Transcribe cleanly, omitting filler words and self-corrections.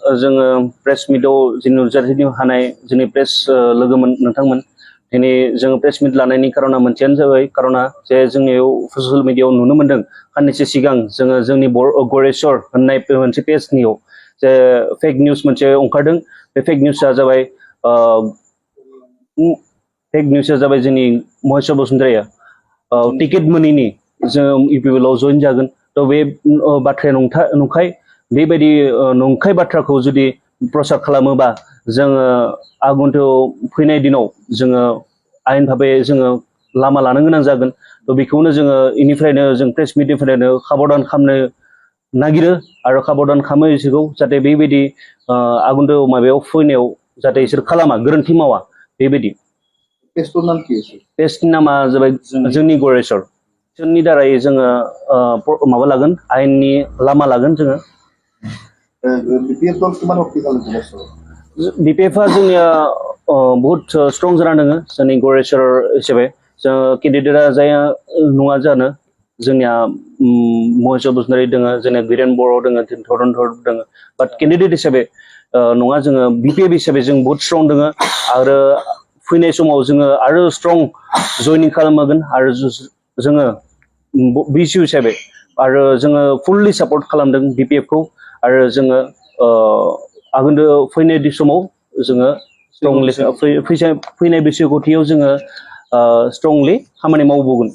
जोङो प्रेस मिटआव जि नुजाथिनो हानाय जोंनि प्रेस लोगोमोन नोंथांमोन दिनै जोङो प्रेस मिट लानायनि कारना मोनसेयानो जाबाय कारना जे जोंनियाव ससियेल मिडियायाव नुनो मोन्दों साननैसो सिगां जोङो जोंनि गरेस्वर होननाय मोनसे पेजनियाव जे फेक निउस मोनसे ओंखारदों बे फेक निउसआ जाबाय जोंनि महेश्वर बसुमतारिया टिकेट मोनैनि जों इउपिएलआव जइन जागोन थ' बे बाथ्राया नंखाय बेबायदि नंखाय बाथ्राखौ जुदि प्रसार खालामोबा जोङो आगन्तुक फैनाय दिनाव जोङो आयेन भाबै जोङो लामा लानो गोनां जागोन थ' बेखौनो जोङो इनिफ्रायनो जों प्रेस मिटनिफ्रायनो खाबदान खालामनो नागिरो आरो खाबदान खालामो बिसोरखौ जाहाथे बेबायदि आगन्तुक माबायाव फैनायाव जाहाथे इसोर खालामा गोरोन्थि मावा बेबायदि पेजनि नामा जाबाय जोंनि गरेस्वर जोंनि दारै जोङो माबा लागोन आयेननि लामा लागोन जोङो बिपिएफआ जोंनिया बहुत स्ट्रं जाना दङ जोंनि गरेस्वर हिसाबै जों केन्डिडेटआ जाया नङा जानो जोंनिया महेश्वर बसुमतारि दङ जोंनिया बिरेन बर' दङ धरनधर दङ बाट केन्डिडेट हिसाबै नङा जोङो बिपिएफ हिसाबै जों बहुत स्ट्रं दङ आरो फैनाय समाव जोङो आरो स्ट्रं जयनिं खालामगोन आरो जोङो बिसु हिसाबै आरो जोङो फुल्लि सापर्ट खालामदों बिपिएफखौ आरो जोङो आगन्तुक फैनाय समाव जोङो स्ट्रंलि फैनाय बैसागुथियाव जोङो स्ट्रंलि खामानि मावबोगोन